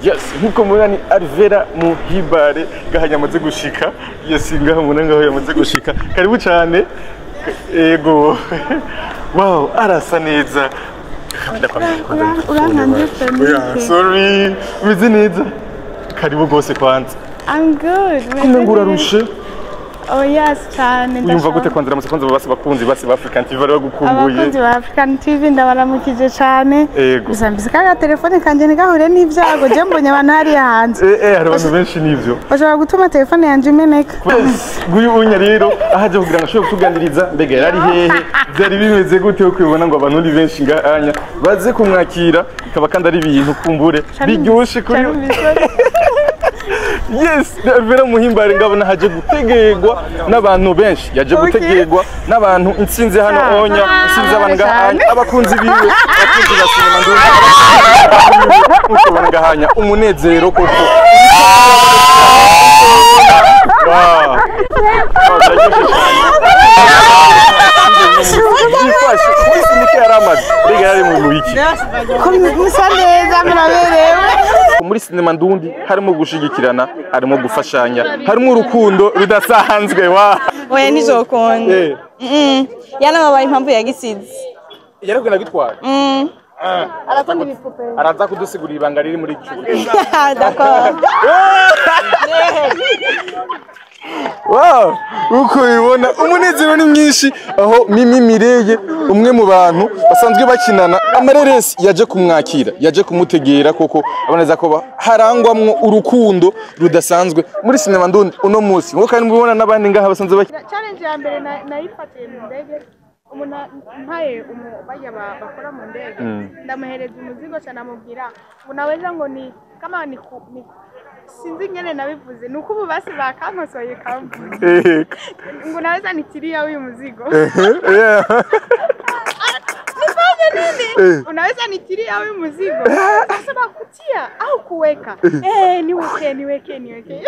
Yes, nkuko mubona ni Alvera Muhimbare ngaha yamaze gushika. Yes, ngaha mubona ngaho yamaze gushika. Karibu cyane. Ego. Wow, arasa neza. Urankanze. Sorry, umeze neza. Karibu gose kwanza. I'm good. Kumbe ngo urarushe. Oh yes, cyane. Uyumva gute kwanza ramutse kwanza basi bakunzi basi ba African TV bari bagukumbuye. Abakunzi ba African TV ndabaramukije cyane. Ego. Gusa mbise kaga telefone kanje ntigahure n'ibyago je mbonye abantu hariya hanze. Hari abantu benshi nivyo. Bashobora gutuma telefone yanje imeneka. Nguyu unya rero ahaje kugira ngo ashobore kutuganiriza mbega yari hehe byari bimeze gute yo kwibona ngo abantu ni benshi ngahanya baze kumwakira ikaba kandi ari ibintu kumbure biryoshe kuri. Yes, Alvera Muhimbare ngabona haje gutegegwa n'abantu benshi, yaje gutegegwa n'abantu intsinze hano onya, intsinze abantu ngahanya, abakunzi biwe, abakunzi ba sinema ndumva ukubona ngahanya umunezero koko. Wow. Muri sinema ndundi harimo gushigikirana, harimo gufashanya, harimo urukundo rudasanzwe. Wa oya nizokunda. Yana impamvu yagisize. Yaragenda gitwara. Arakunda ibipupe. Araza kudusigurira ibanga riri muri cyo. D'accord. Wow, uko ubibona umunezero ni mwinshi aho Mimi Mireye umwe mu bantu basanzwe bakinana amareresi yaje kumwakira, yaje kumutegera koko aboneza ko harangwamwo urukundo rudasanzwe muri sinema ndundi uno munsi. Nkuko kandi mubibona n'abandi ngaha basanzwe bakina. Challenge ya mbere nayifatiye mu ndege, umuntu mpaye bajya bakora mu ndege ndamuhereza umuzigo cyane amubwira ngo naweza ngo ni kama ni sinzi ngene nabivuze nuko ubu basi bakankosoye kamvuze ngo naweza nitiria uyu muzigo. Nifanye nini? Unaweza nitiria uyu muzigo? Nasema kutia au kuweka? Niweke niweke niweke.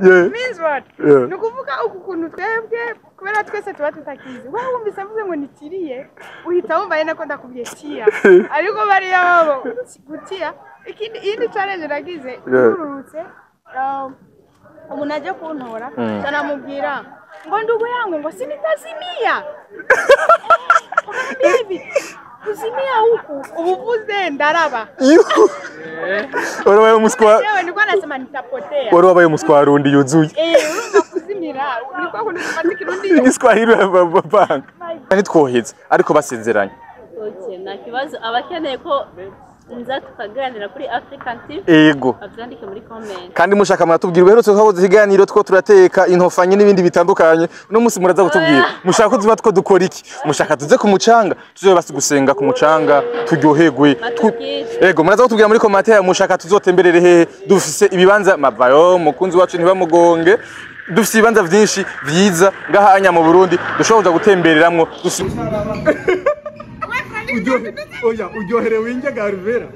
Yeah. Means what? Yeah. Nukuvuga uku kuntu twebwe kubera twese tuba tutakizi. Wewe wumvise mvuze ngo nitiriye uhita wumva yene ko ndakubwiye tia. Ariko bariya babo gutia. Ikindi indi challenge nagize ururutse umuntu aje kuntora cyane ngo ndugu yangu ngo sinitazimia. Hivi kuzimia huku ubuvuze ndaraba. Orobaye umuswa. Yewe nilikuwa nasema nitapotea. Orobaye umuswa rundi yuzuye. Urumva kuzimira nilikuwa kunifata kirundi. Igiswahili bapanga. Nitwoheze ariko basezeranye. Okay, na kibazo abakeneye ko nza tukaganira kuri African TV. Ego. Abyandike muri comment. Kandi mushaka muratubwira uherutse twakoze ikiganiro two turateka intofanye n'ibindi bitandukanye. Uno munsi muraza kutubwira. Mushaka ko tuba two dukora iki? Mushaka tuze ku mucanga, tuzobe basi gusenga ku mucanga, turyoherwe. Ego, muraza kutubwira muri commentaire mushaka tuzotemberere hehe, dufise ibibanza mavayo, mukunzi wacu ntibamugonge. Dufise ibibanza vyinshi vyiza ngaha anya mu Burundi dushobora gutembereramwo. Oya, uryoherewe injya ga Alvera.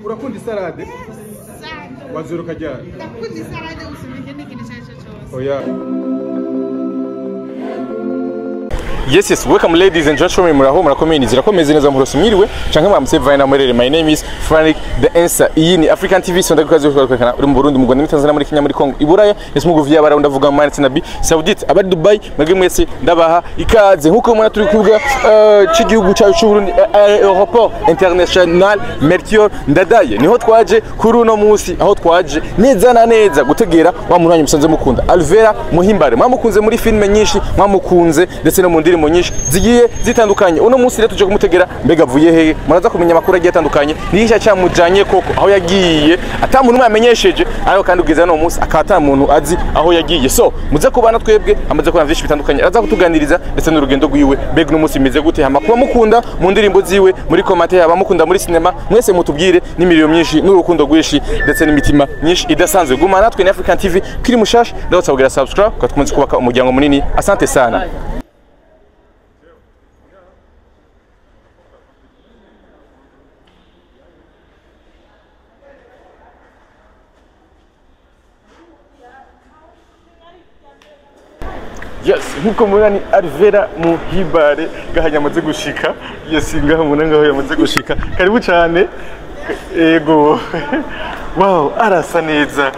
Urakunda isarade? Wazuruka ryari? Ndakunda isarade gusumba ikindi kintu icyo ari cyo cyose. Oya. Yes, yes, welcome ladies and gentlemen, muraho murakomeye nizera ko meze neza muhorose mwiriwe canke mwamutse vaina murere. My name is Frank the Answer. Iyi ni African TV sonda kukazi kwerekana uri mu Burundi, mu Rwanda, muri Tanzania, muri Kenya, muri Congo, Iburaya, ndetse mu Guviya bara ndavuga mu Mali na Arabie Saoudite, abari Dubai, mwebwe mwese ndabaha ikaze. Nkuko mubona turi kuvuga c'igihugu cyacu c'u Burundi, aéroport international Melchior Ndadaye. Niho twaje kuri uno munsi, aho twaje neza na neza gutegera wa muntu wanyu musanze mukunda, Alvera Muhimbare. Mwamukunze muri filme nyinshi, mwamukunze ndetse no mu ndirimbo nyinshi zigiye zitandukanye. Uno munsi rero tuje kumutegera mbega avuye hehe, muraza kumenya amakuru agiye atandukanye, nihisha cyamujanye koko aho yagiye ata muntu umwe yamenyesheje, ariko kandi ugeze no munsi akaba ata muntu azi aho yagiye. So muze kubana twebwe amaze kubana vyinshi bitandukanye, araza kutuganiriza ndetse n'urugendo rwiwe, mbega uno munsi bimeze gute, hama kuba mukunda mu ndirimbo ziwe, muri commentaire abamukunda muri cinema, mwese mutubwire n'imiriyo myinshi n'urukundo rwinshi ndetse n'imitima myinshi idasanzwe. Guma natwe ni African TV kiri mushasha, ndabasabira subscribe kwa tukunze kubaka umuryango munini. Asante sana. Yes, nkuko mubona ni Alvera Muhimbare ngaha yamaze gushika. Yes, ngaha mubona ngaho yamaze gushika. Karibu cyane. Ego. Wow, arasa neza.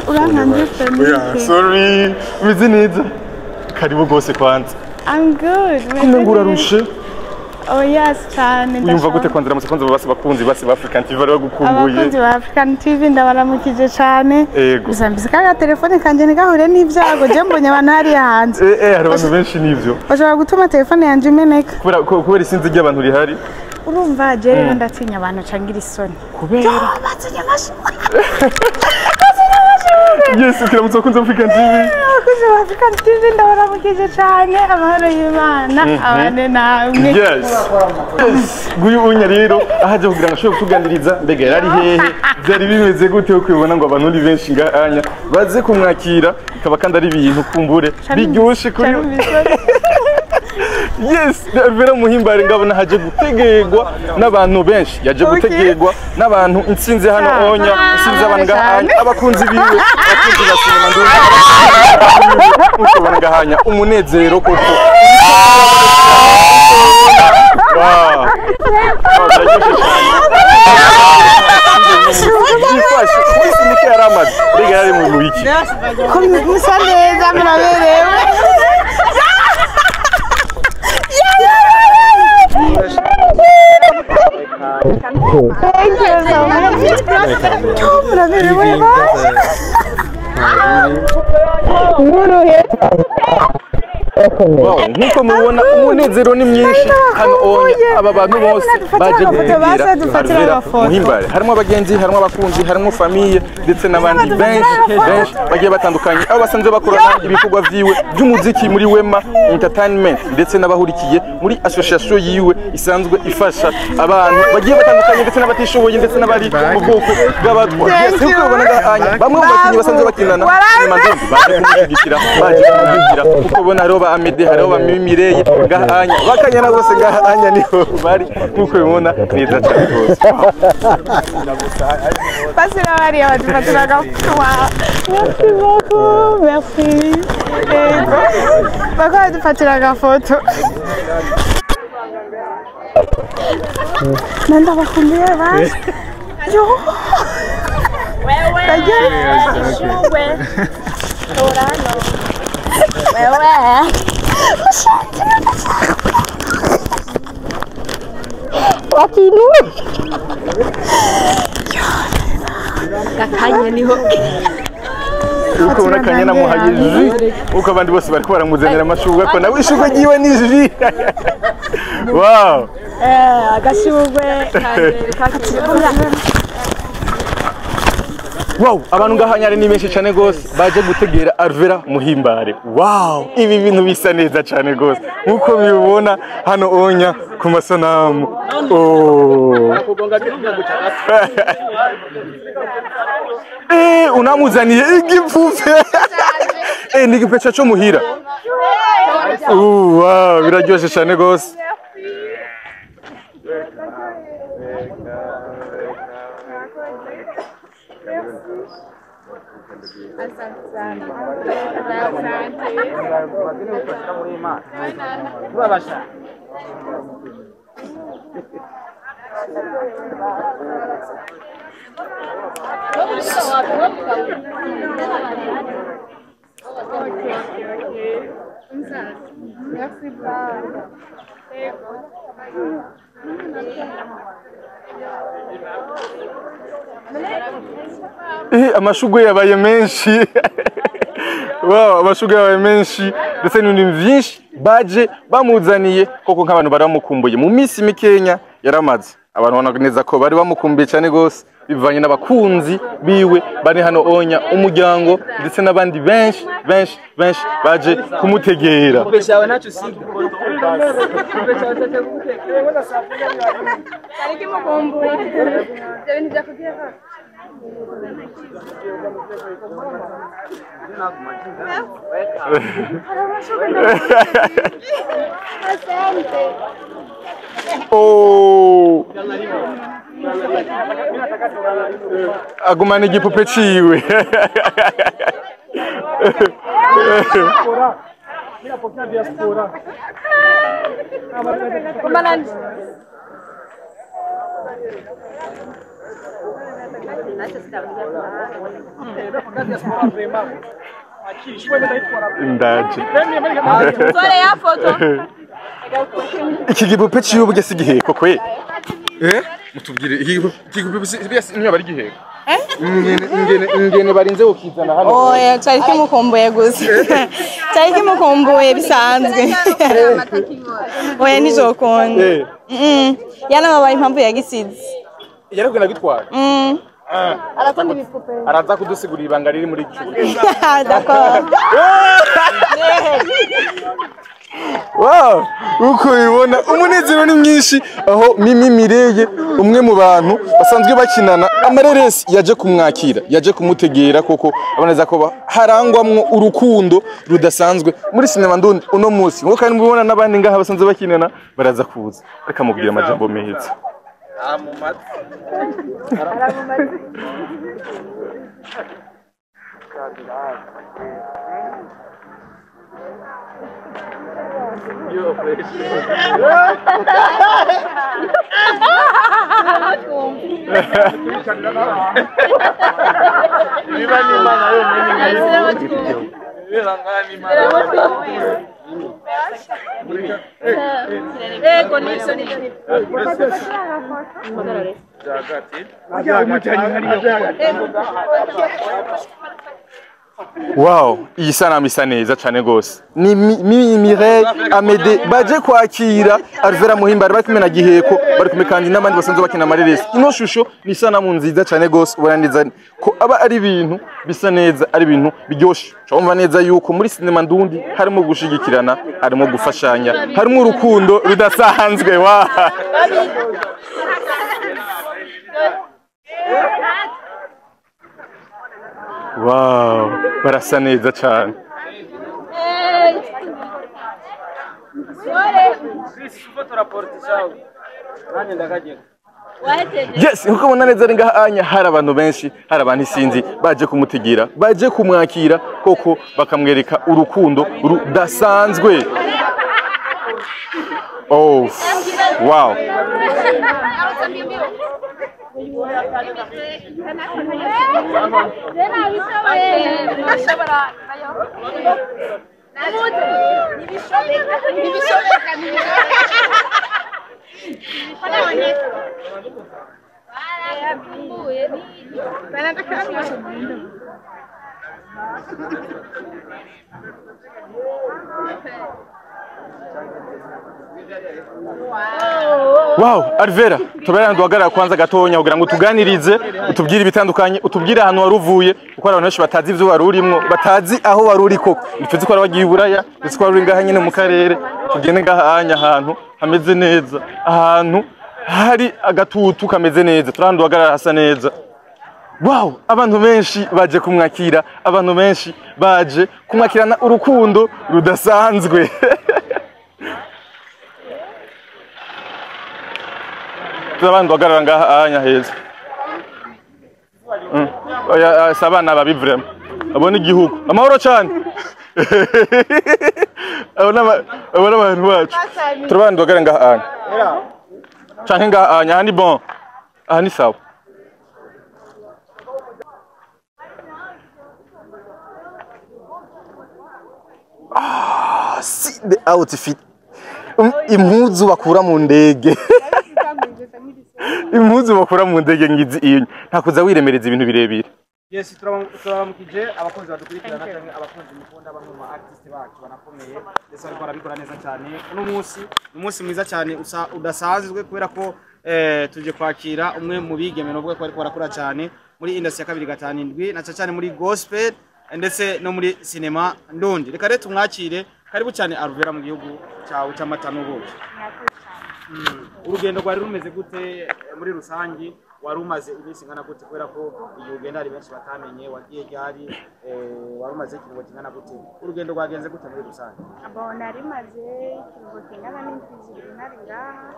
Urankanze. Sorry, umeze neza. Karibu gose kwanza. I'm good. Kumbe urarushe. Oh yes, cyane. Uyumva gute kwanza ramutse kwanza basi bakunzi basi ba African TV bari bagukumbuye. Abakunzi ba African TV ndabaramukije cyane. Gusa mbise kaga telefone kanje ntigahure n'ibyago, je mbonye abantu hariya hanze. Hari abantu benshi n'ivyo. Bashobora gutuma telefone yanje imeneka. Kubera isinzi ry'abantu rihari. Urumva je rero ndatinya abantu cangira isoni. Kubera batinye amashuri. Yes, kiramutse abakunzi ba African TV. Abakunzi ba African TV ndabaramukije cyane, amahoro y'Imana abane namwe. Yes. Guyu unya rero ahaje kugira ngo ashobore kutuganiriza mbega yarari hehe, byari bimeze gute ko ubona ngo abantu ni benshi ngahanya baze kumwakira, ikaba kandi ari ibintu kumbure biryoshe kuri. Yes, Alvera Muhimbare ngabona haje gutegegwa n'abantu benshi, yaje gutegegwa n'abantu intsinze hano onya, intsinze abantu ngahanya, abakunzi biwe, abakunzi ba sinema ndundi, ukabona ngahanya umunezero koko. Wow. Musa neza muraberewe. Thank you so much. Muraberewe. Nkuko mubona umunezero ni mwinshi hano onya, aba bantu bose baje gutegera Alvera Muhimbare. Harimo abagenzi, harimo abakunzi, harimo famiye ndetse n'abandi benshi benshi bagiye batandukanye, abo basanzwe bakorana ibikorwa vyiwe by'umuziki muri Wema Entertainment, ndetse n'abahurikiye muri association yiwe isanzwe ifasha abantu bagiye batandukanye ndetse n'abatishoboye ndetse n'abari mu bwoko bw'abatwa. Yes, nkuko mubona ngahanya bamwe mu bakinyi basanzwe bakinana sinema ndundi baje kumushyigikira, baje kumubwira kuko bona hariho ba Amede, hariho ba Mimireye ngahanya bakanyana bose ngahanya niho bari, nkuko bibona neza cyane rwose. Pasira bariya badufatira agafuwa. Merci beaucoup, merci. Bako badufatira agafoto. Nanda bakumbuye basi. Yo. Wewe. Wewe. Wakinu. Gakanya niho. Uko ubona Kanyana namuhaye ji, uko abandi bose bariko baramuzanira amashurwe ko nawe ishurwe ryiwe ni ji. Wow. Agashurwe kanje. Wow, abantu ngahanya ari ni benshi cyane gose baje gutegera Alvera Muhimbare. Wow, ibi bintu bisa neza cyane gose nkuko mubibona hano onya ku masanamu. Oh. Unamuzaniye igipfufe. Ni igipeca cyo muhira. Wow, biraryoshe cyane gose. Amashugwe yabaye menshi. Wow, amashugwe yabaye menshi ndetse n'ibintu byinshi baje bamuzaniye koko nk'abantu baramukumbuye. Mu minsi mikenya yaramaze abantu babona neza ko bari bamukumbuye cyane gose, bivanye n'abakunzi biwe bari hano onya, umuryango ndetse n'abandi benshi benshi benshi baje kumutegera. Oh. Agumana igipupe ciwe. Ndaje. Iki gipupe cy'ubu si igiheko kwe? Mutubwire iki gipupe si niyo bari igiheko? Ingene barinze kukizana hano. Oya, cyari kimukumbuye gusa. Cyari kimukumbuye bisanzwe. Oya nijokunda. Yanababaye impamvu yagisize. Yarakugenda gitwara. Arakunda ibipupe. Araza kudusigurira ibanga riri muri cyo. D'accord. Wow, uko ubibona umunezero ni mwinshi aho Mimi Mireye umwe mu bantu basanzwe bakinana amareresi yaje kumwakira, yaje kumutegera koko aboneza ko harangwamwo urukundo rudasanzwe muri sinema ndundi uno munsi. Nkuko kandi mubibona n'abandi ngaha basanzwe bakinana baraza kuza bakamubwira amajambo meza. Wow, iyi sanamu isa neza cyane gose. Ni Mimi Mireille Amede baje kwakira Alvera Muhimbare bari kumwe na Giheko, bari kumwe kandi n'abandi basanzwe bakina amareresi. Ino shusho ni isanamu nziza cyane gose, ubona neza ko aba ari ibintu bisa neza, ari ibintu biryoshe. Urumva neza yuko muri sinema ndundi harimo gushigikirana, harimo gufashanya, harimo urukundo rudasanzwe. Wow. Wow, barasa neza cyane. Yes, nkuko ubona neza ari ngaha anya hari abantu benshi, hari abantu isinzi baje kumutegera, baje kumwakira koko bakamwereka urukundo rudasanzwe. Oh, wow. Wow, Alvera, tubera nduhagarara kwanza gatonya kugira ngo tuganirize, utubwire ibitandukanye, utubwire ahantu wari uvuye, kuko hari abantu benshi batazi ivyo wari urimwo, batazi aho wari uri koko. Ntituzi ko wari wagiye i Buraya, tuzi ko wari uri ngaha nyene mu karere, tugende ngaha anya ahantu hameze neza, ahantu hari agatutu kameze neza, turi ahantu duhagarara hasa neza. Wow, abantu benshi baje kumwakira, abantu benshi baje kumwakirana urukundo rudasanzwe. Abantu bagarara ngaha anya heza. Oya sabana babi vraiment. Abona igihugu. Amahoro cyane. Abona abantu bacu. Turabandi bagarara ngaha anya. Canke ngaha anya aha ni bon. Aha ni sawa. Ah, see the outfit. Impuzu bakura mu ndege. Impuzu bakura mu ndege ngizi iyo ntakuza wiremereza ibintu birebire. Yes, turabaramukije abakunzi badukurikirana cyangwa abakunzi mukunda bamwe mu artist bacu banakomeye ndetse bariko barabikora neza cyane. Uno munsi ni umunsi mwiza cyane udasanzwe kubera ko tuje kwakira umwe mu bigeme nubwo ko bariko barakora cyane muri industry ya 257 na cyane muri gospel ndetse no muri cinema ndundi. Reka rero tumwakire, karibu cyane Alvera mu gihugu cyawe cy'amata n'ubuki. Urugendo rwari rumeze gute muri rusangi? Wari umaze iminsi ingana gute kubera ko igihe ugenda hari benshi batamenye wagiye ryari, wari umaze ikiringo kingana gute? Urugendo rwagenze gute muri rusange? Abo nari maze ikiringo kingana n'indwi zibiri nari ngaha,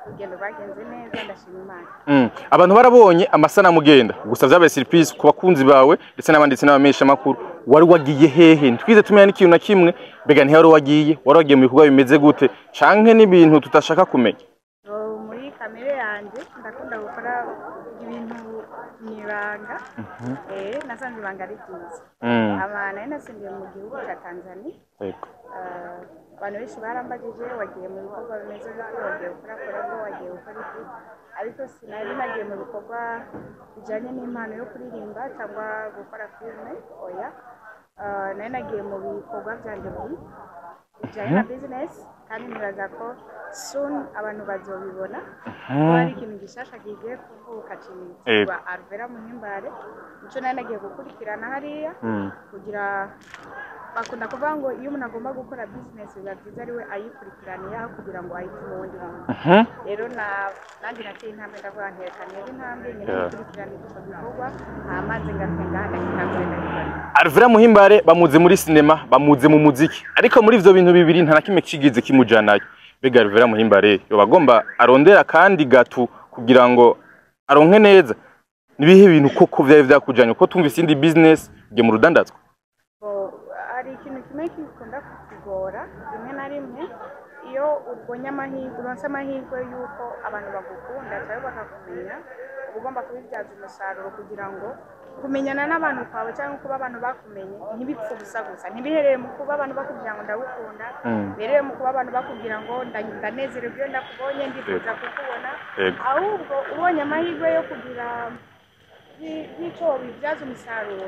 urugendo rwagenze neza ndashima Imana. Abantu barabonye amasanamu ugenda, gusa vyabaye surprise ku bakunzi bawe ndetse n'abanditsi n'abamenyesha makuru. Wari wagiye hehe? Ntitwize tumenya n'ikintu na kimwe. Mbega ntihari wagiye, wari wagiye mu bikorwa bimeze gute, canke n'ibintu tutashaka kumenya? Oh, muri kamere yanjye ndakunda gukora ibintu mu ibanga. Nasanze ibanga ari ryiza. Aba nari nasindiye mu gihugu cya Tanzania. Abantu benshi barambagije: wagiye mu bikorwa bimeze gute? Wagiye gukora collabo? Wagiye gukora iki? Ariko sinari nagiye mu bikorwa bijyanye n'impano yo kuririmba cyangwa gukora filime, oya. Nari nagiye mu bikorwa byanjye bwite bijyanye na business, kandi nibaza ko soon abantu bazobibona ko hari ikintu gishasha kigiye kuvuka cyitwa Alvera Muhimbare. Nico nari nagiye gukurikirana hariya. Kugira bakunda kuvuga ngo iyo umuntu agomba gukora business, biba byiza ari we ayikurikiraniye aho kugira ngo ayitume uwundi muntu. Rero na nanjye nateye intambwe, ndavuga nti reka ntere intambwe nyine gukurikirana icyo gikorwa, hamaze ngasenga ndagitangure ndagikora. Alvera Muhimbare bamuze muri sinema, bamuze mu muziki, ariko muri ivyo bintu bibiri nta na kimwe kigize kimujanayo. Mbega Alvera Muhimbare yoba agomba arondera kandi gatu kugira ngo aronke neza? Nibihe bintu koko vyari vyakujanye, ko tumvise indi business, ugiye mu rudandazwa? Bo, hari ikintu kimwe gikunda kutugora rimwe na rimwe. Iyo ubonye amahirwe, uronse amahirwe y'uko abantu bagukunda cyangwa bakakumenya, uba ugomba kubibyaza umusaruro kugira ngo kumenyana n'abantu kwawe cyangwa kuba abantu bakumenye ntibipfe ubusa gusa, ntibiherere mu kuba abantu bakubwira ngo ndagukunda, biherere mu kuba abantu bakubwira ngo ndanezerewe iyo ndakubonye, ndifuza kukubona. Ahubwo ubonye amahirwe yo kugira y'icyo wabibyaza umusaruro,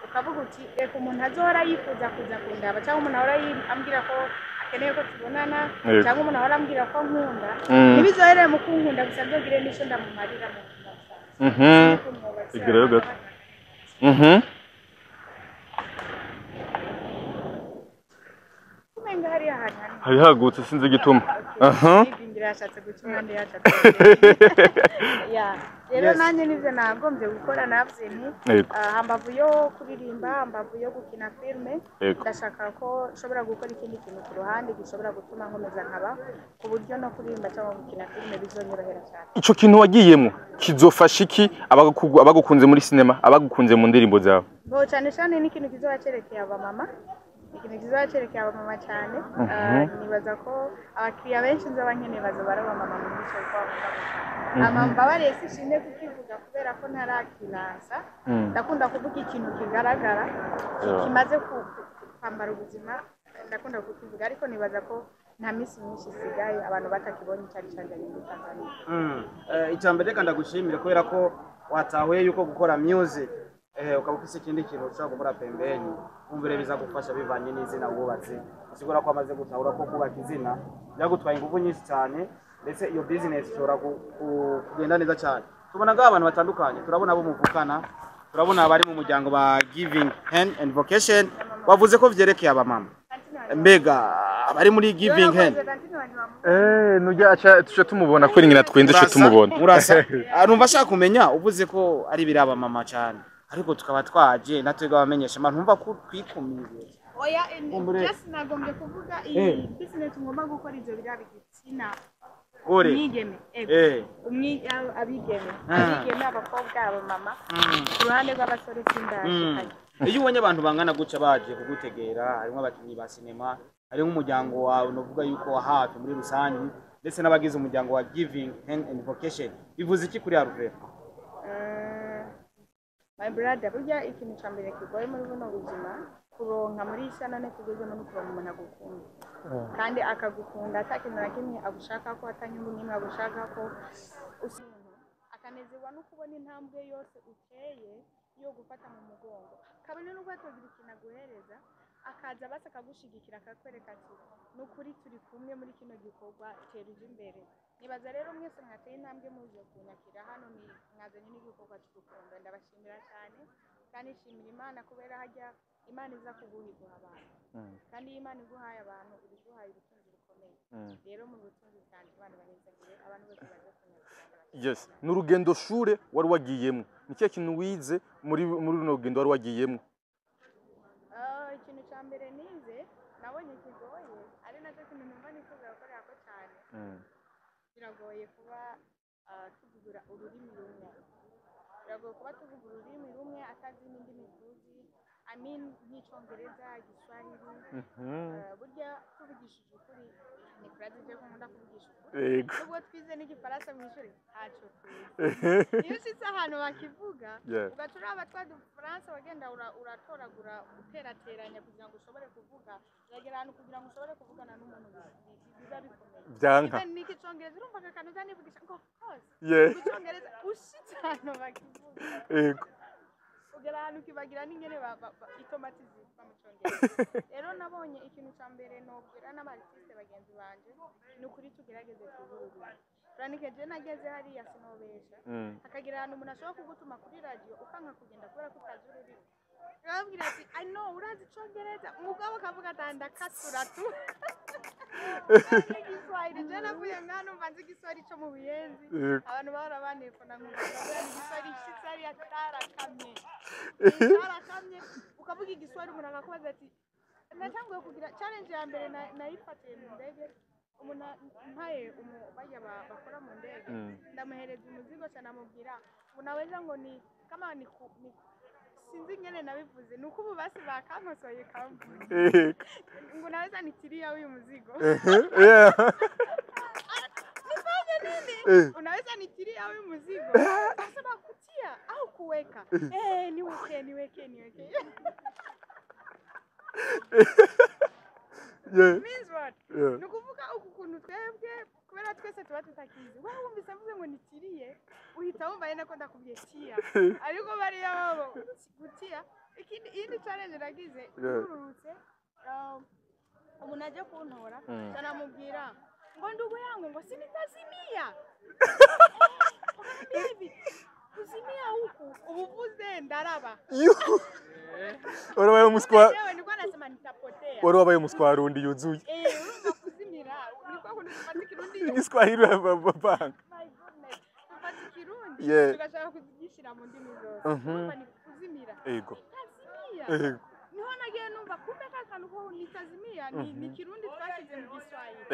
ukavuga uti reka umuntu azohora yifuza kuza kundaba, cyangwa umuntu ahora ambwira ko akeneye ko tubonana, cyangwa umuntu ahora ambwira ko nkunda, ntibizoherere mu kunkunda gusa, nzogire n'icyo ndamumarira mu buzima busanzwe. Igirayo gato. Umenga hariya hantu hanini. Hari hagutse, sinzi igituma. Aha. Ngira yashatse guca impande yacu. Ya, rero nanjye nivyo nagombye gukora. Navuze nti hambavu yo kuririmba, hambavu yo gukina filme, ndashaka ko nshobora gukora ikindi kintu ku ruhande gishobora gutuma nkomeza nkaba, ku buryo no kuririmba cyangwa gukina filme bizonyorohera cyane. Ico kintu wagiyemo kizofasha iki abagukunze muri sinema, abagukunze mu ndirimbo zawe? Bo, cyane cyane ni ikintu kizoba cyerekeye abamama, ikintu kizoba cyerekeye abamama cyane. Nibaza ko abakiriya benshi nzoba nkeneye bazoba ari abamama mu mico kwa mbabarire, sishimye kukivuga kubera ko ntarakiransa. Ndakunda kuvuga ikintu kigaragara, kimaze kwambara ubuzima, ndakunda kukivuga, ariko nibaza ko nta minsi myinshi isigaye abantu batakibonye icyari cyanjanye muri Tanzania. Icya mbere, reka ndagushimire kubera ko watahuye yuko gukora music ukaba ufise ikindi kintu ushobora gukora pembeni, wumvire bizagufasha bivanye n'izina wubatse. Usigura ko amaze gutahura ko kubaka izina byagutwaye ingufu nyinshi cyane, ndetse iyo business ishobora kugenda neza cyane. Tubona ngaho abantu batandukanye, turabona abo muvukana, turabona abari mu muryango ba Giving Hand and Vocation. Wavuze ko vyerekeye abamama, mbega abari muri Giving Hand? Nujya aca tuca tumubona ko nyina twenze tuca tumubona. Murasa. Numva ashaka kumenya, uvuze ko ari biraba mama cyane, ariko tukaba twaje natwe abamenyesha abantu, numva ko twikumiye. Oya. Kumbure. Just nagombye kuvuga iyi business ngomba gukora, ivyo biraba igitsina Gore. umwigeme, ego. Abigeme, abigeme, abakobwa, abamama. Ku ruhande rw'abasore sindashikanye. Iyo ubonye abantu bangana gutya baje kugutegera, harimo abakinnyi ba sinema, harimo umuryango wawe, novuga yuko wa hafi muri rusange, ndetse n'abagize umuryango wa Giving Hand and Vocation, bivuze iki kuri Alvera? My brother, burya ikintu cya mbere kigoye muri buno buzima kuronka muri iyi none tugezemo no kuronka umuntu agukunda, kandi akagukunda ata kintu na kimwe agushaka ko, atanyungu n'imwe agushaka ko, umuntu akanezerwa no kubona intambwe yose uteye yo gufata mu mugongo, kabone n'ubwo atagira ikintu aguhereza, akaza basi akagushigikira, akakwereka ati ni ukuri turi kumwe muri kino gikorwa, tera uje imbere. Nibaza rero mwese mwateye intambwe muje kunyakira hano, ni mwazanye n'igikorwa cy'urukundo. Ndabashimira cyane, kandi nshimira Imana kubera hajya Imana iza kuguha, iguha abantu, kandi iyo Imana iguhaye abantu iba iguhaye ubutunzi bukomeye. Rero mu butunzi bwanjye, Imana ibahezagire, abantu bose baje kunyakira, ndabashimira. Yes, ni urugendo shure wari wagiyemo. Ni kihe kintu wize muri runo rugendo wari wagiyemo? Ikintu cya mbere nize nabonye kigoye, ari nacyo kintu numva nifuza gukorera ko cyane, biragoye kuba tuvugira ururimi rumwe, biragoye kuba tuvuga ururimi rumwe atazi n'indimi tuzi. I mean, nk'icongereza, igiswahili. Burya tuvugishije ukuri, ni kurazi ko nkunda kuvugisha ukuri, nubwo twize n'igifaransa mu ishuri, ntacyo tuzi. Iyo ushitse ahantu bakivuga, ugaca uraba twa dufaransa wagenda uratoragura, uterateranya kugira ngo ushobore kuvuga, uragera ahantu kugira ngo ushobore kuvugana n'umuntu biba bikomeye. Byanka. Even n'iki congereza, urumva aka kantu uzanivugisha ngo of course, icyongereza ushitse ahantu bakivuga, ugera ahantu ukibagira n'ingene itomati zitwa mu cyongereza. Rero nabonye ikintu cya mbere nobwira n'aba artiste bagenzi banje, ni ukuri tugerageze twigurure. Franike, je nageze hariya sinobesha, hakagira ahantu umuntu ashobora kugutuma kuri radiyo ukanka kugenda kubera ko utazi ururimi. Urababwira ati "I know, urazi icongereza", umugabo akavuga ati "Ndakatura tu igiswahili". Je navuye mwana numva nzi igiswahili co mu Buyenzi. Abantu bahora banefona nkumva ndavuga ni igiswahili gishitse hariya carakamye, carakamye. Ukavuga igiswahili, umuntu akakubaza ati, natanguye kugira challenge ya mbere nayifatiye mu ndege. Umuntu mpaye barya bakora mu ndege, ndamuhereza umuzigo cyane, amubwira unaweza ngo ni kama ni sinzi ingene nabivuze, ni uko ubu basi bakankosoye kamvuze ngo "Unaweza nitilia huyu mzigo?" Nifanye nini? "Unaweza nitilia huyu mzigo?" Nasema kutia au kuweka? Eh, niweke, niweke, niweke. Means what? Yeah. Ni ukuvuga uku kuntu twebwe, kubera twese tuba tutakizi, wowe wumvise mvuze ngo nitiriye, uhita wumva nyine ko ndakubwiye tia, ariko bariya babo gutia. Ikindi, iyindi challenge nagize, nururutse, umuntu aje kuntora, namubwira ngo "Ndugu yangu", ngo "Sinitazimia". Ukamwambia hivi, kuzimia huku ubuvuze ndaraba. Yuhu. Wari wabaye umuswa. Jewe nilikuwa nasema nitapotea. Wari wabaye umuswarundi yuzuye. Eh, urumva kuzimira nilikuwa kuntu dufata ikirundi. Igiswahili bavanga. My goodness, dufata ikirundi tugashaka kugishyira mu ndimi zose. Urumva ni kuzimira, nitazimia. Niho nagiye numva kumbe ka kantu ko nitazimia ni kirundi twashyize mu giswahili.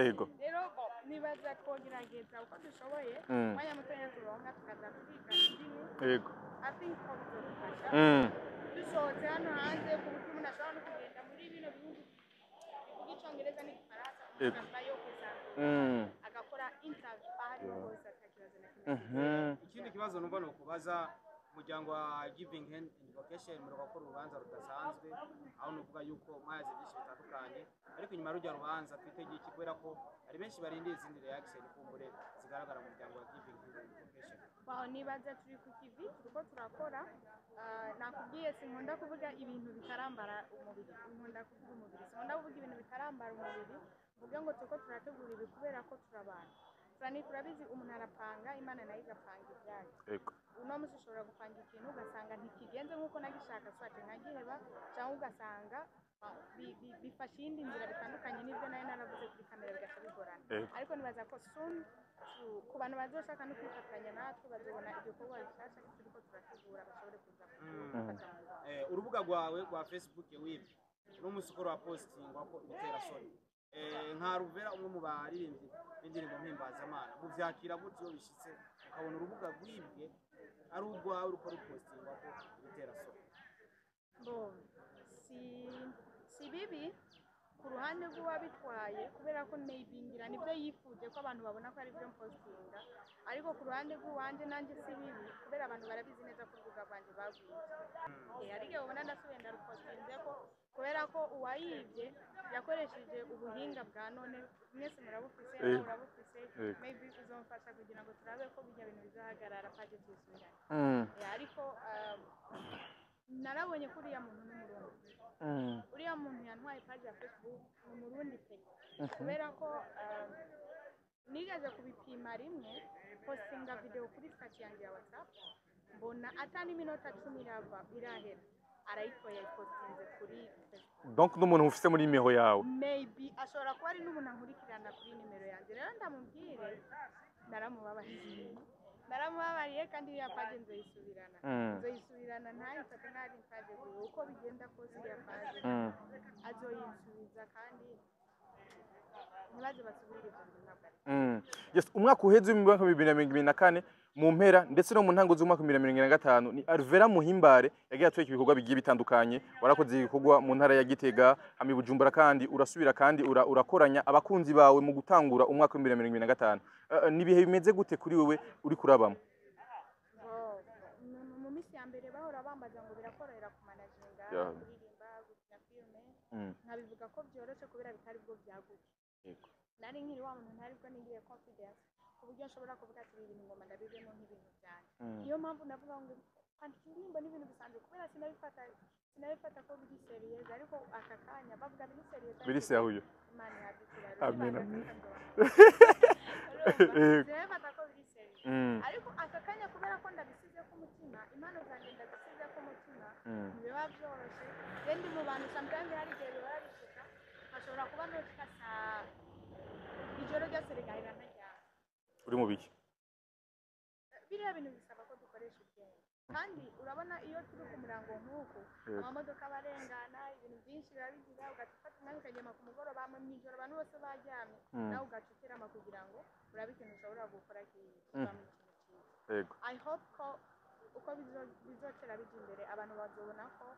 Rero bo, nibaza twogerageza uko dushoboye, umwanya mutoya turonka tukaza twiga indimi. I think ko bizodufasha dusohotse hano hanze, ku buryo umuntu ashobora no kugenda muri bino bihugu bivuga icongereza n'igifaransa, akaba yo kwisanzura, agakora interview aho ariho hose atakibazo na kimwe. Ikindi kibazo numva ni ukubaza umuryango wa Giving Hand and Vocation, muheruka gukora urubanza rudasanzwe, aho nuvuga yuko mwazi byinshi bitandukanye, ariko inyuma y'urujya rubanza twitegeye iki? Kubera ko hari benshi barindiye izindi reaction kumbure zigaragara mu muryango wa Giving Hand and Vocation. Wow, nibaza turi ku kivi, turiko turakora. Nakubwiye sinkunda kuvuga ibintu bitarambara umubiri, nkunda kuvuga umubiri. Sinkunda kuvuga ibintu bitarambara umubiri, mvuge ngo turiko turategura ibi, kubera ko turabana. Fani, turabizi, umuntu arapanga, Imana nayo igapanga ibyayo. Uno munsi ushobora gupanga ikintu ugasanga ntikigenze nk'uko nagishaka, swate nkagiheba, cyangwa ugasanga bifashe iyindi nzira bitandukanye n'ibyo nayo naravuze kuri kamera, bigaca bigorana. Ariko nibaza ko soon ku bantu bazoshaka no kwifatanya natwe, bazobona igikorwa gishasha turiko turategura, bashobore kuza gufata mu mugongo. Urubuga rwawe rwa Facebook wibwe, uno munsi uko rwapostingwa ko ibiterasoni, nka Ruvera, umwe mu baririmbyi b'indirimbo mpimbazamana, muvyakira gutyo iyo bishitse ukabona urubuga rwibwe ari urwawe ruko rupostingwa ko ibiterasoni? Bo, si bibi ku ruhande rw'uwabitwaye, kubera ko maybe ngira nibyo yifuje ko abantu babona ko ari byo mpostinga. Ariko ku ruhande rw'uwanje nanjye si bibi, kubera abantu barabizi neza ko urubuga rwanjye bagwibye. Ariko iyo ubona ndasubiye ndarupostinze ko kubera ko uwayibye yakoresheje ubuhinga bwa none, mwese murabufise, nawe urabufise. Maybe uzomfasha kugira ngo turabe ko bijya bintu bizahagarara, page tuyisubirane. Ariko narabonye ko uriya muntu ni umurundi. Uriya muntu yantwaye page ya Facebook ni umurundi pe, kubera ko nigeze kubipima rimwe, postinga video kuri status yanjye ya WhatsApp, mbona ata n'iminota 10 irava irahera, arayitoye ayipostinze kuri Facebook. Donc n'umuntu ufise muri nimero yawe? Maybe ashobora kuba ari n'umuntu ankurikirana kuri nimero yanjye. Rero ndamubwire, naramubabariye, naramubabariye, kandi iriya page nzoyisubirana. Nzoyisubirana, ntayifate nk'aho ari page gusa. Uko bigenda kose iriya page azoyinsubiza, kandi ntibaze basubire ibyo bintu, ntabwo ari Yes, umwaka uheze w'imibaka 2024 mu mpera ndetse no mu ntango z'umwaka 2025 ni Alvera Muhimbare yagiye atwereka ibikorwa bigiye bitandukanye. Warakoze ibikorwa mu ntara ya Gitega hama Bujumbura, kandi urasubira kandi urakoranya abakunzi bawe mu gutangura umwaka wa 2025. Ni ibihe bimeze gute kuri wewe uri kurabamo? Mu minsi ya mbere bahora bambaza ngo birakorohera kumanaginga kuririmba, gukina filime. Nkabivuga ko byoroshe kubera bitari bwo byaguke. Nari nkiri wa muntu ntari bwo nigiriye confidence ku buryo nshobora kuvuga ati ibi bintu ngoma ndabivemo nk'ibintu byanjye. Niyo mpamvu navuga ngo kwandika indirimbo ni ibintu bisanzwe kubera sinabifata ko biri sérieux, ariko aka kanya bavuga biri sérieux. Biri sérieux. Imana yabikira. Amen, amen. Sinabifata ko biri sérieux, ariko aka kanya kubera ko ndabisize ku mutima, impano zanjye ndabisize ku mutima, ntibiba byoroshye. Rero ndi mu bantu sometimes hari igihe biba bishika nkashobora kuba noshika saa ijoro ryose rigahera ntaryama. Uri mu biki? Biriya bintu bisaba ko dukoresha ubwenge, kandi urabona iyo turi ku murango nk'uku, amamodoka aba arengana, ibintu byinshi biba bigira, ugaca ufata umwanya ukagema ku mugoroba, mu ijoro abantu bose baryamye, nawe ugaca uterama kugira ngo urabe ikintu ushobora gukora kivamo ikintu cyiza. I hope ko uko bizotera bijya imbere abantu bazobona ko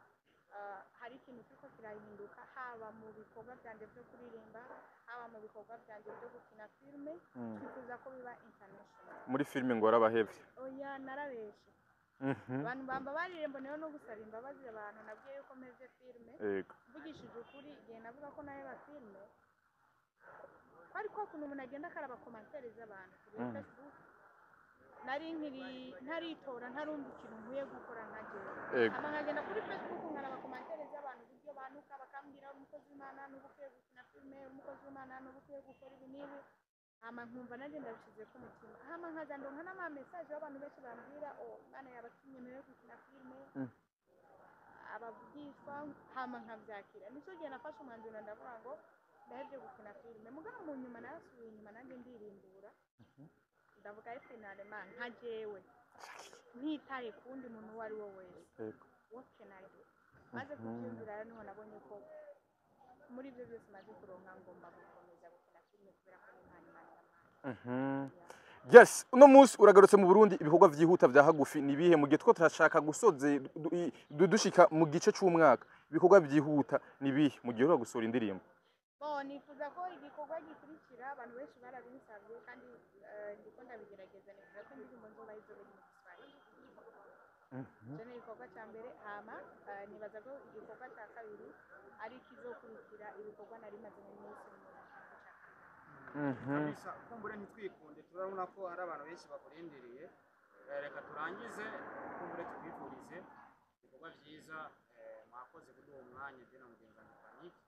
hari ikintu kiriko kirahinduka, haba mu bikorwa byanje byo kuririmba, haba mu bikorwa byanje byo gukina filime. Twifuza ko biba international. Muri filime ngo warabahevye? Oya, narabeshe. Abantu bamba barire, mboneyeho no gusaba imbabazi abantu nabwiye yuko mpevye filime. Mvugishije ukuri, igihe navuga ko naheba filime kwari kwa kuntu umuntu agenda akaraba commentaires z'abantu kuri Facebook. Nari nkiri ntaritora, ntarumva ikintu nkwiye gukora nka jewe. Hama nkagenda kuri Facebook nkaraba commentaires z'abantu, uburyo bantuka, bakambwira umukozi w'Imana n'uba ukwiye gukina filime, umukozi w'Imana n'uba ukwiye gukora ibi n'ibi. Hama nkumva nanjye ndabishyize ku mutima, hama nkaza ndonka n'ama message y'abantu benshi bambwira oh Imana yabatumye gukina filime, abavugishwa, hama nkabyakira. Nicyo gihe nafashe umwanzuro, ndavuga ngo ndahevye gukina filime. Mugabo mu nyuma narasubiye inyuma nanjye ndirimbura, ndavuga ari finalement nka jewe ntitaye ku wundi muntu uwo ari we wese, what can I do? Maze kubyiyumvira rero niho nabonye ko muri ibyo byose maze kuronka ngomba gukomeza gukina filime kubera ko ni impano Imana yampaye. Yes, uno munsi uragarutse mu Burundi. Ibikorwa vyihuta vya hagufi ni bihe mu gihe two turashaka gusoze dushika mu gice c'umwaka? Ibikorwa vyihuta ni bihe mu gihe uri gusohora indirimbo? Bon, nifuza ko igikorwa gikurikira, abantu benshi barabinsabye kandi ndiko ndabigerageza, nifuza ko indirimbo nzoba izoba iri mu Giswahili. Icyo ni igikorwa cya mbere. Hama nibaza ko igikorwa cya kabiri ari ikizokurikira ibikorwa nari maze mu minsi mu gihugu cya Kabisa, kumbure ntitwikunde, turabona ko hari abantu benshi bakurindiriye. Reka turangize, kumbure tukwifurize ibikorwa byiza. Mwakoze kuduha umwanya je na mugenzi wanjye Panike,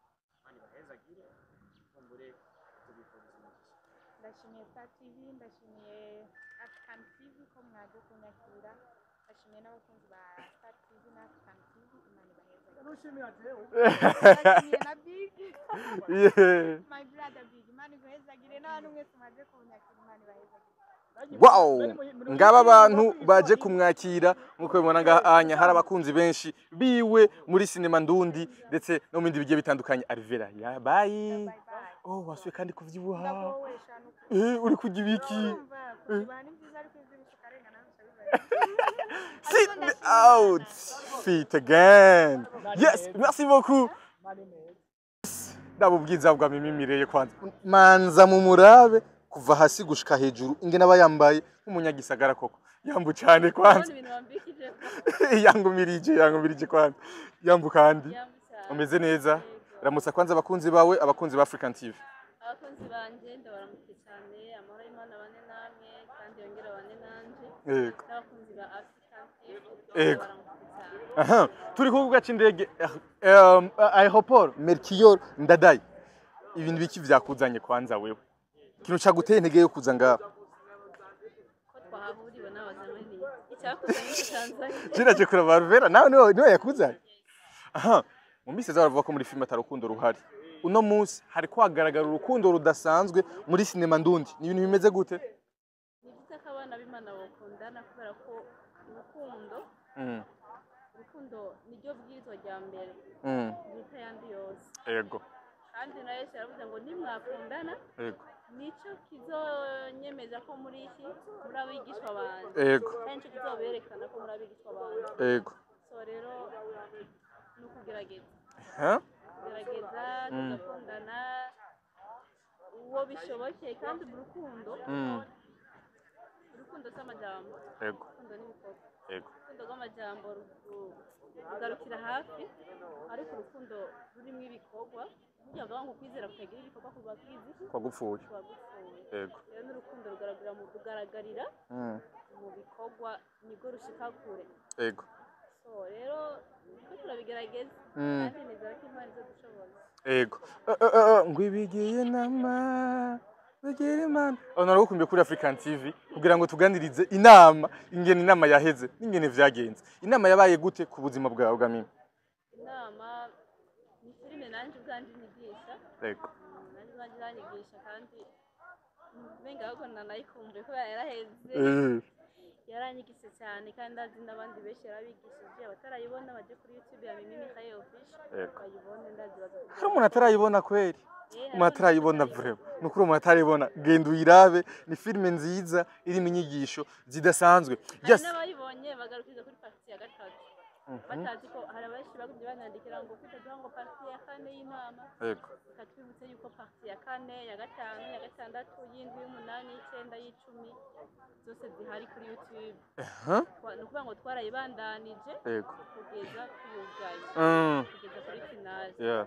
kandi bahezagire, kumbure tubifurize umugisha. Ndashimiye Star TV, ndashimiye African TV ko mwaje kunyakira, ndashimiye n'abakunzi ba Star TV na African TV. Imana ibahezagire. Ndashimiye na Big, my brother Big, Imana iguhezagire, n'abantu mwese mwaje kunyakira, Imana ibahezagire. Wow, ngaba abantu baje kumwakira nkuko bibona ngaha anya hari abakunzi benshi biwe muri sinema ndundi ndetse no mu bindi bigiye bitandukanye. Alvera, ya bye. Bye bye. Oh, wasuye kandi kuvyibuha. Ndagowe shanu. Uri kurya ibiki? Urumva kuvyibuha ni byiza, ariko ibyo ukarengana bica bibaye. Sit out fit again. Yes, merci beaucoup. Ndaba ubwiza bwa Mimi Mireye kwanza. Manza mu murabe kuva hasi gushika hejuru ingene aba yambaye nk'umunyagisagara koko. Yambu cyane kwanza. Urabona ibintu wambikije. Yangumirije, yangumirije kwanza. Yambu kandi. Yambu cyane. Umeze neza? Yego. Ramutsa kwanza abakunzi bawe, abakunzi ba African TV. Abakunzi banje ndabaramutse cyane, amahoro y'Imana abane namwe kandi yongere abane nanje. N'abakunzi ba African TV ndabaramutse cyane. Aha, turi ku kibuga c'indege aéroport Melchior Ndadaye. Ibintu biki vyakuzanye kwanza wewe? Ikintu caguteye intege yo kuza ngaha? Ko twahahuriwe n'abazanywe ni icyakuzanye nicyo cyanzanye. Jina kuraba Alvera nawe niwe yakuzanye. Aha, mu minsi iza baravuga ko muri filime atari urukundo ruhari. Uno munsi hari kwagaragara urukundo rudasanzwe muri sinema ndundi. Ni ibintu bimeze gute? Ni byiza ko abana b'Imana bakundana kubera ko urukundo urukundo niryo bwirizwa rya mbere riruta ayandi yose. Kandi na Yesu yaravuze ngo nimwakundana Nico kizonyemeza ko muri iki muri abigishwa banje. Yego. Kandi nico kizoberekana ko muri abigishwa banje. Yego. So rero ni ukugerageza. Kugerageza tugakundana uwo bishobokeye kandi mu rukundo. Urukundo si amajambo. Yego. Urukundo n'ibikorwa. Yego. Urukundo rw'amajambo rugarukira hafi, ariko urukundo rurimo ibikorwa. Burya bavuga ngo kwizera kutagira ibikorwa kuba kwizi Kwa gupfuye. kuba gupfuye. Yego. Rero n'urukundo rugaragarira mu bikorwa, nibwo rushika kure. Yego. So rero twe turabigerageza kandi nizera ko Imana izadushoboza. Yego. Ngo ibigiye inama bigira Imana. Naragukumbiye kuri African TV kugira ngo tuganirize inama, ingene inama yaheze n'ingene vyagenze. Inama yabaye gute ku buzima bwawe bwa Mimi? Inama ni filime nanje ubwanje nyigisha. Yego. Nanje ubwanje iranyigisha kandi benga ahubwo nanayikumbuye kubera yaraheze. Yaranyigishije cyane kandi ndazi n'abandi benshi yarabigishije, abatarayibona baje kuri YouTube ya Mimi Mireille Official bayibone, ndazi baza. Hari umuntu atarayibona kweri? Umuntu atarayibona vraiment. Nukuri umuntu atarayibona genda uyirabe, ni filime nziza irimo inyigisho zidasanzwe. Hari n'abayibonye bagarukiza kuri partie ya 3. Batazi ko hari abenshi bagumye banandikira ngo kwitaduha ngo partie ya 4 y'inama. Yego. Katwibutse yuko partie ya 4, ya 5, ya 6, y'indwi, y'umunani, y'icenda, y'icumi zose zihari kuri YouTube. Ni ukuvuga ngo twarayibandanije kugeza tuyugaye. Kugeza kuri finale. Yeah.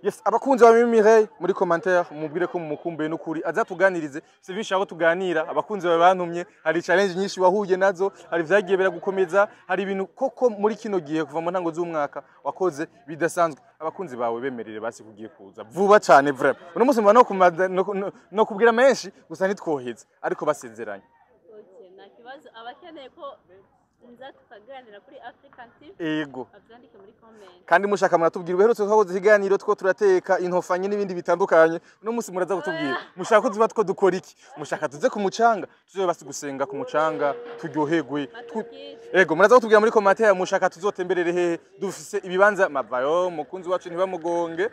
Yes, abakunzi ba Mimi Mireille muri commentaire mubwire ko mumukumbuye n'ukuri azatuganirize. Si byinshi aho tuganira, abakunzi bawe bantumye, hari challenge nyinshi wahuye nazo, hari vyagiye biragukomeza, hari ibintu koko muri kino gihe kuva mu ntango z'umwaka wakoze bidasanzwe. Abakunzi bawe bemerere basi kugiye kuza vuba cyane vraiment. Uno munsi mba no kubwira menshi gusa ntitwoheze, ariko basezeranye. Okay, nta kibazo, abakeneye ko nza tukaganira kuri African TV. Yego. Abyandike muri comment. Kandi mushaka muratubwira ubuherutse twakoze ikiganiro two turateka intofanye n'ibindi bitandukanye. Uno munsi muraza kutubwira mushaka ko tuba two dukora iki, mushaka tuze ku mucanga, tuze basi gusenga ku mucanga turyoherwe. Yego, muraza kutubwira muri commentaire mushaka tuzotemberere hehe, dufise ibibanza mavayo mukunzi wacu ntibamugonge.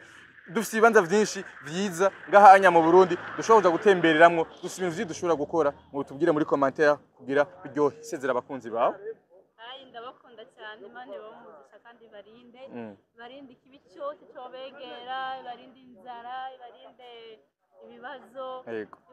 Dufise ibibanza vyinshi vyiza ngaha anya mu Burundi dushobora kuja gutembereramwo, dufise ibintu vyinshi dushobora gukora. Mutubwire muri commentaire kugira biryohe. Sezera abakunzi bawe. Ndabakunda cyane, Imana ibahe kandi barinde, barinde ikibi cyose cyobegera, barinde inzara, barinde ibibazo,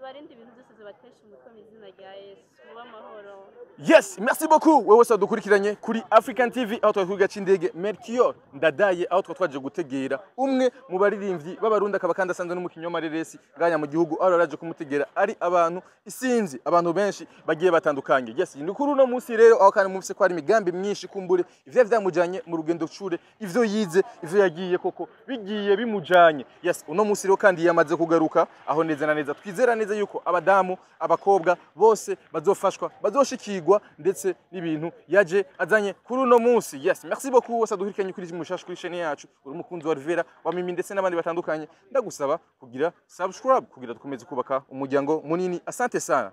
barinde ibintu byose bibatesha umutwe mu izina rya Yesu. Muba amahoro. Yes, merci beaucoup. Wewe wese dukurikiranye kuri African TV aho twari kuvuga c'indege Melchior Ndadaye, aho twaje gutegera umwe mu baririmbyi b'abarundi akaba kandi asanzwe n'umukinyi w'amareresi nganya mu gihugu, aho yaraje kumutegera ari abantu isinzi, abantu benshi bagiye batandukanye. Yes, ni kuri uno munsi rero aho kandi mufise ko hari imigambi myinshi kumbure ivyo vyamujanye mu rugendo cure, ivyo yize, ivyo yagiye koko bigiye bimujanye. Yes, uno munsi rero kandi yamaze kugaruka aho neza na neza. Twizera neza yuko abadamu, abakobwa bose bazofashwa, bazoshikirwa ndetse n'ibintu yaje azanye kuri uno munsi. Yes, merci beaucoup wose duhirikanye kuri mushasha kuri chaîne yacu. Uri umukunzi wa Rivera wa Mimi ndetse n'abandi batandukanye, ndagusaba kugira subscribe kugira dukomeze kubaka umuryango munini. Asante sana.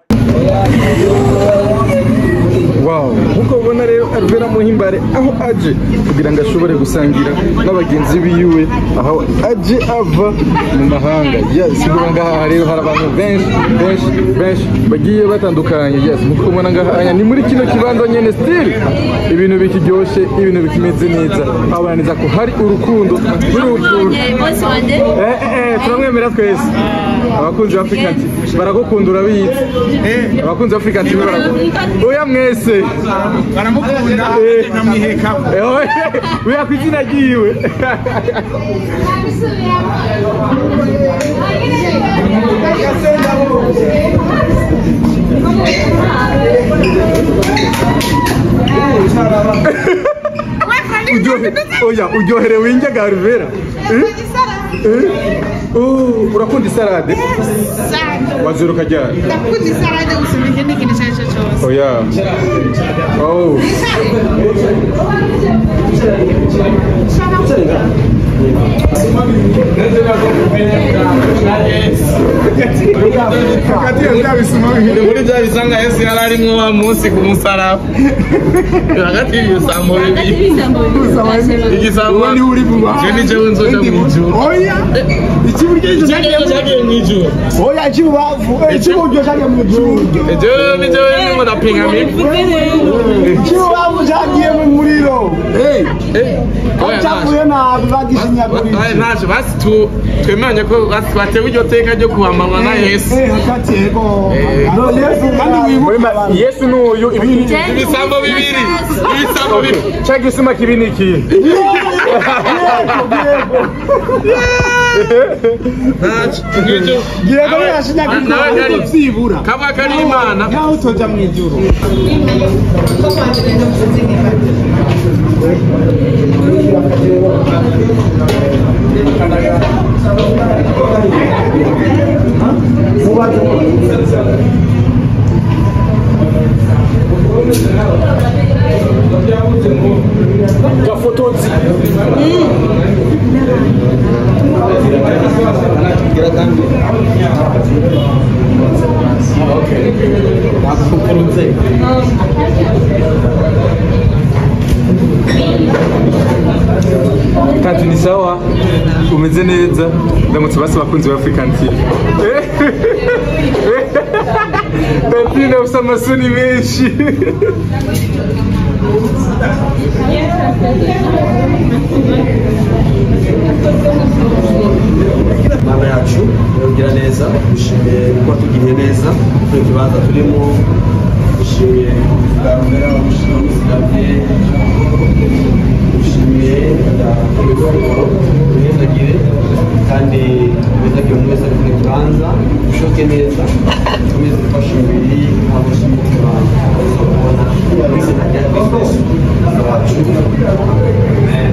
Wow, nkuko ubona rero Alvera Muhimbare aho aje kugira ngo ashobore gusangira n'abagenzi biwe aho aje ava mu mahanga. Yes, ubona ngaha rero hari abantu benshi benshi benshi bagiye batandukanye. Yes, nkuko ubona ngaha ni muri kino kibanza nyene still ibintu bikiryoshe, ibintu bikimeze neza, abana neza ko hari urukundo n'urukundo. Turamwemera twese. Abakunzi ba African TV baragukunda, urabizi. Abakunzi ba African TV baragukunda. Oya mwese baramukunda nkamwiheka. Oya ku izina ryiwe. Oya uryoherewe indya ga Alvera. Urakunda isarade? Wazuruka ryari? Ndakunda isarade gusumba ikindi kintu icyo ari cyo cyose. Oya. Oh. Muri bya bisanga Yesu yari arimwo wa munsi ku musaraba hagati y'ibisambo bibiri igisambo je ni jewe nzoja mw'ijuru oya ikiburyo cyagiye mw'ijuru oya ikibubavu ikiburyo cyagiye mw'ijuru jewe ni jewe ndimo ndapinga mibi ikibubavu cyagiye mu muriro cyavuye nabi bagishinyagurije ntacyo basi twemeranya ko batewe iryo teka ryo kuhamanywa na Yesu Yesu n'uyu ibisambo bibiri ibisambo bibiri cya gisuma kibi ni ikihe kaba kari imana naho utoja mu ijuru gafotozi Tatu ni sawa, umeze neza, ndamutse basi bakunzi ba African TV. Tatu ufite amasoni menshi. Mana yacu ugira neza, dushimiye kuba tugiriye neza kuri kibanza turimo, dushimiye bwa musigaye, dushimiye ibihezagire kandi ibihezagire umuntu wese ari kuri kibanza ushoke neza dukomeze gufasha imibiri ntabwo umutima kubona mu izina rya Kristo Yesu wacu. Amen.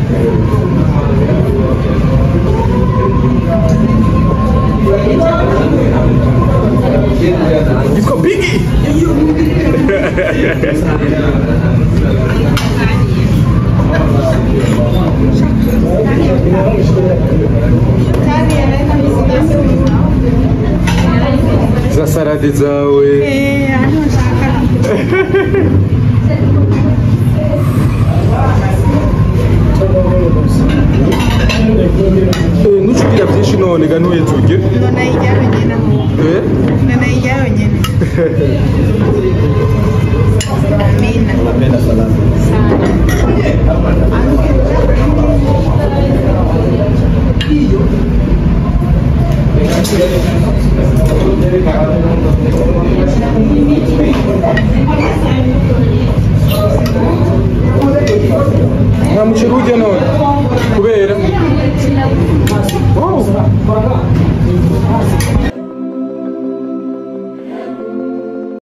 Yitwa Biggie. Za salade zawe. Ntucugira byinshi none ga ntuye turye. Napenda salade.